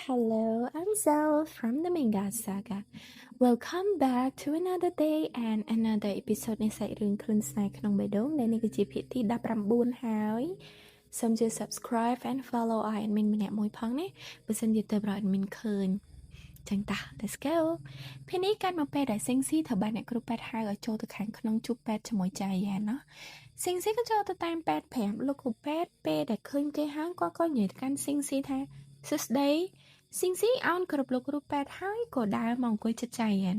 Hello, I'm Zell from the Manga Saga. Welcome back to another day and another episode នៃសាច់រឿងក្លិនស្នេហ៍ក្នុងបេះដូងដែលនេះគឺជាភាគទី19ហើយសូមជួយ subscribe and follow ឲ្យ admin ម្នាក់មួយផងណាបើសិនជាទៅប្រ admin ឃើញចឹងតា let's go ពេលនេះកាត់មកពេលដែលសេងស៊ីត្រូវបានអ្នកគ្រូពេទ្យហៅឲ្យចូលទៅខាងក្នុងជួបពេទ្យជាមួយចៃយ៉ែនណោះសេងស៊ីក៏ចូលទៅតាមពេទ្យប្រាប់លោកគ្រូពេទ្យពេលដែលឃើញគេហើយគាត់ក៏និយាយទៅកាន់សេងស៊ីថាសួស្តីស៊ីងស៊ីអោនគ្រប់លោកគ្រូពេទ្យហើយក៏ដើរមកអង្គុយចិត្តចៃយ៉ែន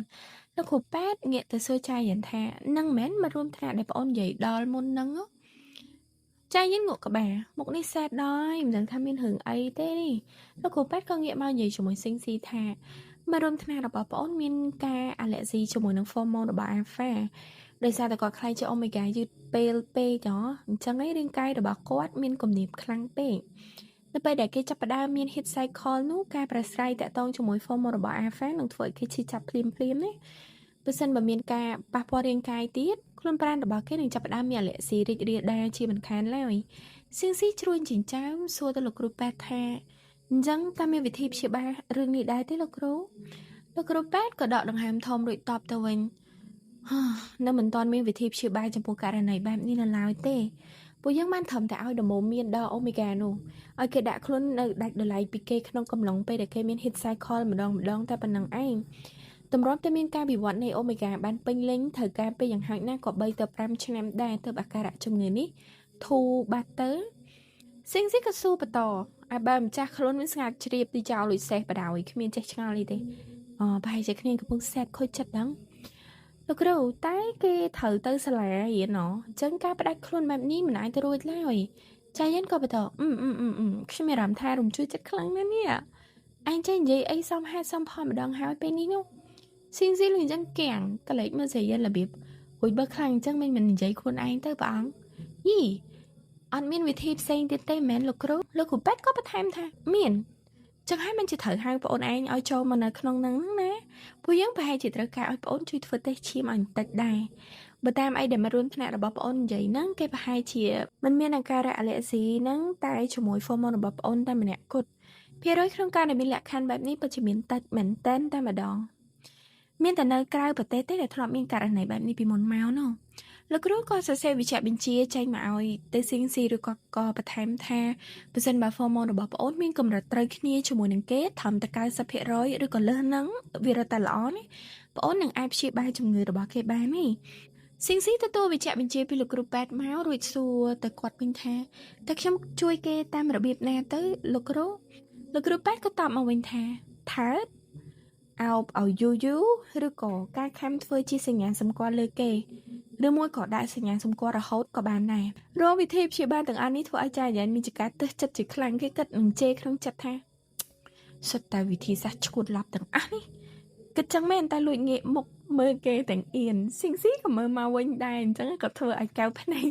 លោកគ្រូពេទ្យងាកទៅសួរចៃយ៉ែនថានឹងមែនមករួមថ្នាក់ដែលប្អូននិយាយដល់មុនហ្នឹងចៃយ៉ែនងក់ក្បាលមុខនេះសែតដល់ហើយមិនដឹងថាមានរឿងអីទេនេះលោកគ្រូពេទ្យក៏ងាកមកនិយាយជាមួយស៊ីងស៊ីថាមករួមថ្នាក់របស់ប្អូនមានការអាឡែស៊ីជាមួយនឹង hormone របស់ alpha ដោយសារតែគាត់ខ្លាចជាអូមេហ្គាយឺតពេលពេកហ៎អញ្ចឹងឯងរាងកាយរបស់គាត់មានគំនាបខ្លាំងពេកនៅពេលដែលគេចាប់ផ្ដើមមាន heat cycle នោះការប្រស្រ័យតាក់ទងជាមួយ hormone របស់ alpha នឹងធ្វើឲ្យគេឈឺចាប់ភ្លាមភ្លាមណាបើសិនបើមានការប៉ះពាល់រាងកាយទៀតខ្លួនប្រាណរបស់គេនឹងចាប់ផ្ដើមមានអាឡែស៊ីរីករាលដាលជាមិនខានឡើយសៀងស៊ីជ្រួញចិញ្ចើមសួរទៅលោកគ្រូពេទ្យថាអញ្ចឹងតើមានវិធីព្យាបាលរឿងនេះដែរទេលោកគ្រូលោកគ្រូពេទ្យក៏ដកដង្ហើមធំរួចតបទៅវិញនៅមិនទាន់មានវិធីព្យាបាលចំពោះករណីបែបនេះនៅឡើយទេពួកយើងបានត្រឹមតែឲ្យដំបូន្មានដល់អូមេហ្គានោះឲ្យគេដាក់ខ្លួននៅដាច់ដライពីគេក្នុងកំឡុងពេលដែលគេមាន heat cycle ម្ដងម្ដងតែប៉ុណ្្នឹងឯងតម្រាំតែមានការវិវត្តនៃអូមេហ្គាបានពេញលេញត្រូវការពេលយ៉ាងហោចណាស់ក៏3ទៅ5ឆ្នាំដែរទើបអាការៈជំងឺនេះធូរបាត់ទៅស៊ីងស៊ីក៏សួរបន្តឲ្យបើម្ចាស់ខ្លួនមានស្ងាត់ជ្រាបទីចោលលុយសេះបដ ாய் គ្មានចេះឆ្ងល់អីទេអូប្រហែលជាគ្នាកំពុងសេតខូចចិត្តដឹងលោកគ្រូតែគេត្រូវទៅសាលារៀនណអញ្ចឹងការផ្ដាច់ខ្លួនបែបនេះមិនអាចទៅរួចឡើយចាយិនក៏បន្តអឺអឺអឺខ្ញុំមានអារម្មណ៍ថារំជួយចិត្តខ្លាំងណាស់នេះឯងចេះនិយាយអីសមហេតុសមផលម្ដងហើយពេលនេះនោះស៊ីងស៊ីលឺអញ្ចឹងកាំងកលេចមើលស្រីយិនរបៀបរួចបើខ្លាំងអញ្ចឹងមិនមិននិយាយខ្លួនឯងទៅព្រះអង្គយីអត់មានវិធីផ្សេងទៀតទេមែនលោកគ្រូលោកគ្រូពេទ្យក៏បន្ថែមថាមានចឹងហើយមិនជាត្រូវហៅប្អូនឯងឲ្យចូលមកនៅក្នុងនឹងណាពួកយើងប្រហែលជាត្រូវការឲ្យប្អូនជួយធ្វើតេស្តឈាមឲ្យបន្តិចដែរបើតាមអីដែលមករួមថ្នាក់របស់ប្អូននិយាយហ្នឹងគេប្រហែលជាមិនមានអាការៈអាឡែស៊ីហ្នឹងតែជាមួយ hormone របស់ប្អូនតែម្នាក់គត់ភាគរយក្នុងការដែលមានលក្ខខណ្ឌបែបនេះពិតជាមានតិចមែនតែនតែម្ដងមានតែនៅក្រៅប្រទេសទេដែលធ្លាប់មានករណីបែបនេះពីមុនមកនោះលោកគ្រូក៏សរសេរវិជ្ជបញ្ជាចេញមកឲ្យទៅស៊ីងស៊ីឬក៏ក៏បន្ថែមថាបើសិនបើ hormone របស់ប្អូនមានកម្រិតត្រូវគ្នាជាមួយនឹងគេត្រឹមតែ90%ឬក៏លើសហ្នឹងវារត់តែល្អនេះប្អូននឹងអាចព្យាបាលជំងឺរបស់គេបាននេះស៊ីងស៊ីទទួលវិជ្ជបញ្ជាពីលោកគ្រូពេទ្យមករួចសួរទៅគាត់វិញថាតើខ្ញុំជួយគេតាមរបៀបណាទៅលោកគ្រូលោកគ្រូពេទ្យក៏តបមកវិញថាថើបអោបឲ្យយូរយូរឬក៏ការខំធ្វើជាសញ្ញាសម្គាល់លើគេឬមួយក៏ដាក់សញ្ញាសម្គាល់រហូតក៏បានដែររាល់វិធីព្យាបាលទាំងអស់នេះធ្វើឲ្យចាយ៉ានមានចការទើសចិត្តជាខ្លាំងគេគិតនឹងជេរក្នុងចិត្តថាសុទ្ធតែវិធីសាស្ត្រឈួតឡប់ទាំងអស់នេះគិតចឹងមែនតែលួចងាកមុខមើលគេទាំងអៀនស៊ីងស៊ីក៏មើលមកវិញដែរអញ្ចឹងក៏ធ្វើឲ្យកៅភ្នែក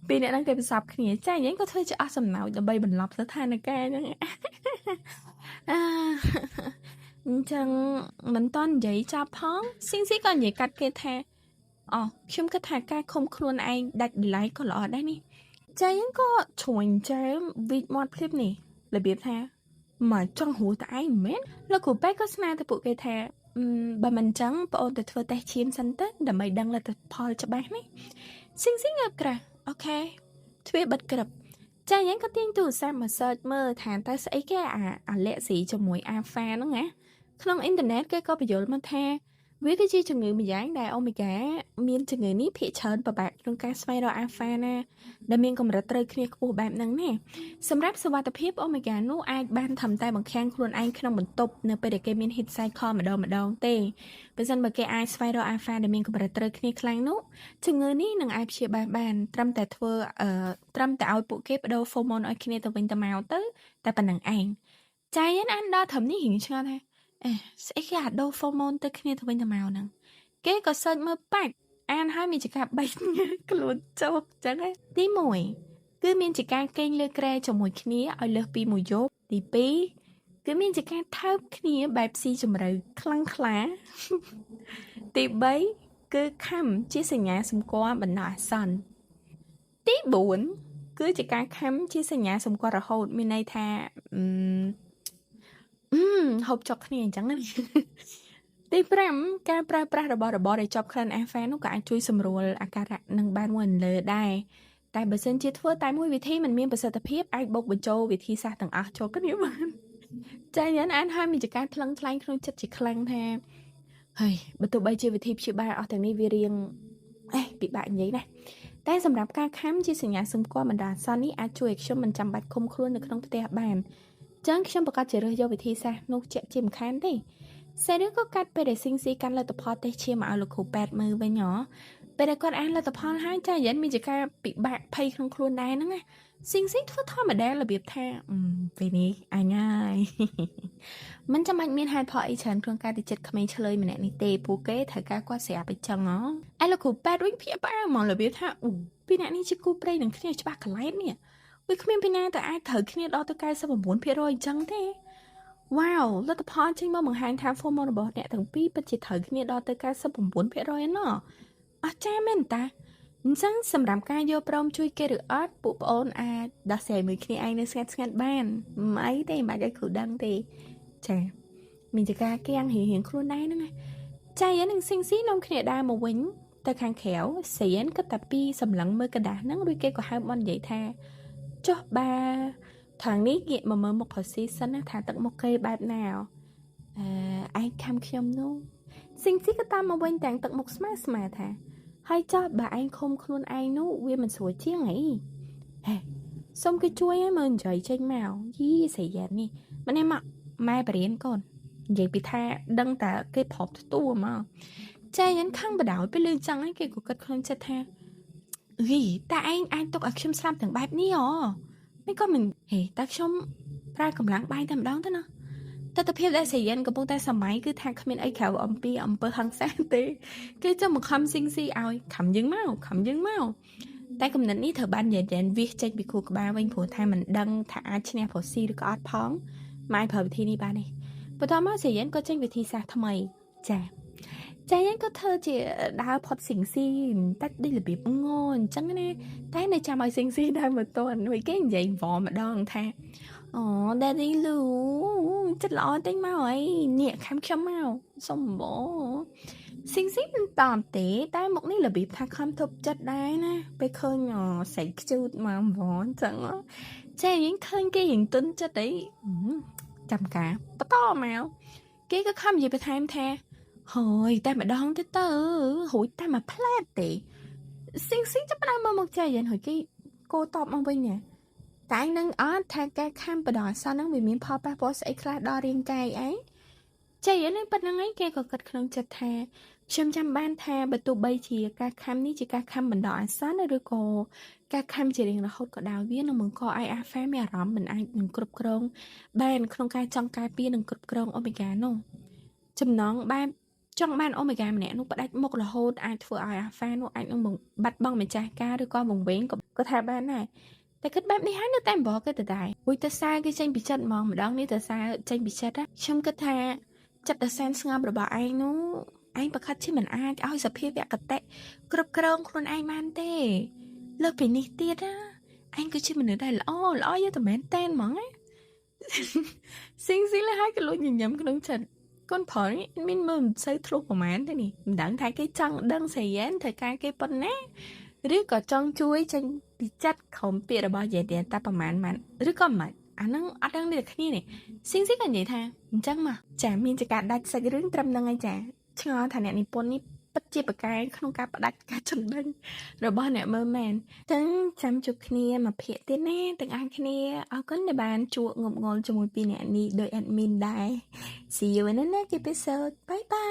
ពីអ្នកហ្នឹងគេប្រសពគ្នាចាយ៉ាងក៏ធ្វើជាអស់សំណោចដើម្បីបន្លប់ស្ថានភាពហ្នឹងអាអញ្ចឹងមិនតន់និយាយចាប់ផងស៊ីងស៊ីក៏និយាយកាត់គេថាអូខ្ញុំគិតថាការឃុំខ្លួនឯងដាច់ដライក៏ល្អដែរនេះចាយ៉ាងក៏ជ្រួញចើមវីចមាត់ភ្លាមនេះរបៀបថាមកចង់ហួតែឯងមែនលោកគ្រូពេទ្យក៏ស្នើទៅពួកគេថាបើមិនចឹងប្អូនទៅធ្វើតេស្តឈាមសិនទៅដើម្បីដឹងលទ្ធផលច្បាស់នេះស៊ីងស៊ីងងើបក្រាស់OK ទ្វារបិទក្រឹបចាយ៉ាងក៏ទាញទូរស័ព្ទមក search មើលថាតើស្អីគេអាអាលាក់ស៊ីជាមួយ alpha ហ្នឹងណាក្នុងអ៊ីនធឺណិតគេក៏បញ្យល់មកថាវាគឺជាជំងឺម្យ៉ាងដែលអូមេហ្គាមានជំងឺនេះភាគច្រើនពិបាកក្នុងការស្វែងរកអាល់ហ្វាណាដែលមានកម្រិតត្រូវគ្នាខ្ពស់បែបហ្នឹងណាសម្រាប់សុវត្ថិភាពអូមេហ្គានោះអាចបានត្រឹមតែបង្ខាំងខ្លួនឯងក្នុងបន្ទប់នៅពេលដែលគេមាន heat cycle ម្ដងម្ដងទេបើសិនបើគេអាចស្វែងរកអាល់ហ្វាដែលមានកម្រិតត្រូវគ្នាខ្លាំងនោះជំងឺនេះនឹងអាចព្យាបាលបានត្រឹមតែធ្វើអឺត្រឹមតែឲ្យពួកគេបដូរ hormone ឲ្យគ្នាទៅវិញទៅមកទៅតែប៉ុណ្្នឹងឯងចាយអានដល់ត្រឹមនេះរៀងឆ្ងល់ថាអេស្អីគេអាដូរ hormone ទៅគ្នាទៅវិញទៅមកហ្នឹងគេក៏សើចមើលបាច់អានហើយមានជាការបែកខ្លួនជោគចឹងទី1គឺមានជាការគេងលើគ្រែជាមួយគ្នាឲ្យលើសពីមួយយប់ទី2គឺមានជាការថើបគ្នាបែបស៊ីជម្រៅខ្លាំងក្លាទី3គឺខំជាសញ្ញាសម្គាល់បណ្ដោះអាសន្នទី4គឺជាការខំជាសញ្ញាសម្គាល់រហូតមានន័យថាអឺ ហូបចុកគ្នាអញ្ចឹងណាទី5ការប្រើប្រាស់របស់របរដែលជាប់ក្លិនអាហ្វានោះក៏អាចជួយសម្រួលអាការៈនឹងបានមួយអន្លើដែរតែបើសិនជាធ្វើតែមួយវិធីមិនមានប្រសិទ្ធភាពអាចបូកបញ្ចូលវិធីសាស្ត្រទាំងអស់ចូលគ្នាបានចាញ៉ានអានហើយមានជាការថ្លឹងថ្លែងក្នុងចិត្តជាខ្លាំងថាហើយបើទោះបីជាវិធីព្យាបាលអស់ទាំងនេះវារៀងអេពិបាកនិយាយណាស់តែសម្រាប់ការខាំជាសញ្ញាសម្គាល់បណ្ដោះអាសន្ននេះអាចជួយឲ្យខ្ញុំមិនចាំបាច់ឃុំខ្លួននៅក្នុងផ្ទះបានចឹងខ្ញុំប្រកាសជារើសយកវិធីសាស្ត្រនោះជាក់ជាមិនខានទេសេរីក៏កាត់ពេលដែលស៊ីងស៊ីកាន់លទ្ធផលតេស្តឈាមមកឲ្យលោកគ្រូពេទ្យមើលវិញហ៎ពេលដែលគាត់អានលទ្ធផលហើយចាយិនមានជាការពិបាកភ័យក្នុងខ្លួនដែរហ្នឹងណាស៊ីងស៊ីធ្វើធម្មតារបៀបថាពេលនេះអញហើយមិនចាំបាច់មានហេតុផលអីច្រើនក្នុងការទៅចិត្តក្មេងឆ្លើយម្នាក់នេះទេពួកគេត្រូវការគាត់ស្រាប់ឲ្យចឹងហ៎ឯលោកគ្រូពេទ្យវិញភ្ញាក់ផ្អើលហ្មងរបៀបថាអូពីអ្នកនេះជាគូព្រៃនឹងគ្នាច្បាស់កន្លែងនេះវាគ្មានពីណាទៅអាចត្រូវគ្នាដល់ទៅ99%អញ្ចឹងទេវ៉ាវលទ្ធផលចេញមកបង្ហាញថា formula របស់អ្នកទាំងពីរពិតជាត្រូវគ្នាដល់ទៅ99%ណោះអស្ចារ្យមែនតាអញ្ចឹងសម្រាប់ការយកព្រមជួយគេឬអត់ពួកប្អូនអាចដោះស្រាយមួយគ្នាឯងនៅស្ងាត់ស្ងាត់បានមិនអីទេមិនបាច់ឲ្យគ្រូដឹងទេចាមានជាការកៀងរៀងរៀងខ្លួនដែរហ្នឹងណាចាយនឹងស៊ីងស៊ីនាំគ្នាដើរមកវិញទៅខាងក្រៅសៀនក៏តែពីសម្លឹងមើលกระดาษហ្នឹងរួចគេក៏ហៅបននិយាយថាចុះបាខាងនេះងាកមកមើលមុខប្រុសស៊ីសិនណាថាទឹកមុខគេបែបណាអឺឯងខំខ្ញុំនោះស៊ីងស៊ីក៏តាមមកវិញទាំងទឹកមុខស្មើស្មើថាហើយចោះបើឯងឃុំខ្លួនឯងនោះវាមិនស្រួលជាងអីហេសុំគេជួយឲ្យមើលនិយាយចេញមកយីស្រីយ៉ាននេះម្នាក់មកម៉ែបរៀនកូននិយាយពីថាដឹងតែគេប្រាប់ទទួលមកចែញ៉ានខឹងបដ ாய் ពេលលឺចឹងឯងគេក៏គិតក្នុងចិត្តថាអីតាឯងអាចទុកឲ្យខ្ញុំស្លាប់ទាំងបែបនេះហ៎មិនក៏មិនហេតាខ្ញុំប្រើកម្លាំងបាយតែម្ដងទៅណាទស្សនភាពដែលសយិនកំពុងតែសម័យគឺថាគ្មានអីក្រៅអំពីអំពើហិង្សាទេគេចង់បង្ខំស៊ីងស៊ីឲ្យខំយើងមកខំយើងមកតែគំនិតនេះត្រូវបានយាយវាសចេញពីខួរក្បាលវិញព្រោះថាមិនដឹងថាអាចឈ្នះប្រុសស៊ីឬក៏អត់ផងម៉ែប្រើវិធីនេះបានទេបន្តមកសយិនក៏ចេញវិធីសាស្ត្រថ្មីចាចាយ៉ាងក៏ធ្វើជាដើរផុតស៊ីងស៊ីបន្តិចដូចរបៀបងអញ្ចឹងណាតែនៅចាំឲ្យស៊ីងស៊ីដើរមកតន់វិញគេនិយាយវម្ដងថាអូ Daddy លូចិត្តល្អតិចមកអីនេះខំខ្ញុំមកសុំបងស៊ីងស៊ីមិនតបទេតែមុខនេះរបៀបថាខំទប់ចិត្តដែរណាពេលឃើញស្រីខ្ជូតមកវអញ្ចឹងចេះយើងឃើញគេរៀងទុនចិត្តអីចាំការបន្តមកគេក៏ខំនិយាយបន្ថែមថាហើយតែម្ដងទៅទៅរួចតែមួយផ្លែតទេស៊ីងស៊ីងចាប់ផ្ដើមមកមកចៃយ៉ាងហើយគេគោតបមកវិញណាតែនឹងអត់ថាការខំបដោះអាសន្នហ្នឹងវាមានផលប៉ះពាល់ស្អីខ្លះដល់រាងកាយឯងចៃហ្នឹងប៉ុណ្្នឹងឯងគេក៏គិតក្នុងចិត្តថាខ្ញុំចាំបានថាបើទោះបីជាការខំនេះជាការខំបណ្ដោះអាសន្នឬក៏ការខំជារៀងរហូតក៏ដោយវានឹងបង្កឲ្យអាហ្វាមានអារម្មណ៍មិនអាចនឹងគ្រប់គ្រងបានក្នុងការចង់ការពារនិងគ្រប់គ្រងអូមេហ្គានោះចំណងបែបចង់បានអូមេហ្គាម្នាក់នោះផ្ដាច់មុខរហូតអាចធ្វើឲ្យអាហ្វានោះអាចនឹងបាត់បង់ម្ចាស់ការឬក៏វង្វេងក៏ថាបានដែរតែគិតបែបនេះហើយនៅតែអំបគេទៅដែររួចទៅសារគេចេញពីចិត្តហ្មងម្ដងនេះទៅសារចេញពីចិត្តខ្ញុំគិតថាចិត្តដ៏សែនស្ងប់របស់ឯងនោះឯងប្រកាសជាមិនអាចឲ្យសភាវគតិគ្រប់គ្រងខ្លួនឯងបានទេលើសពីនេះទៀតណាឯងគឺជាមនុស្សដែលល្អល្អយកតែមែនតែនហ្មងណាស៊ីងស៊ីលហើយក៏លួចញញឹមក្នុងចិត្តកូនប្រុសនេះមានមើលមិនសូវធ្លុះប្រហែលទេនេះមិនដឹងថាគេចង់ដឹងស្រីយ៉ែនត្រូវការគេប៉ុណ្ណាឬក៏ចង់ជួយចេញពីចិត្តក្រុមពាក្យរបស់យាយតែប្រហែលម៉ាត់ឬក៏មិនអាហ្នឹងអត់ដឹងនេះគ្នានេះស៊ីងស៊ីក៏និយាយថាអញ្ចឹងមកចាមានជាការដាច់សាច់រឿងត្រឹមហ្នឹងឯងចាឆ្ងល់ថាអ្នកនិពន្ធនេះពិតជាប្រកែក្នុងការផ្ដាច់ការចំណេញរបស់អ្នកមើលមែនចឹងចាំជួបគ្នាមួយភាគទៀតណាទាំងអស់គ្នាអរគុណដែលបានជួបងប់ងល់ជាមួយពីអ្នកនេះដោយ admin ដែរ See you in the next episode. Bye bye.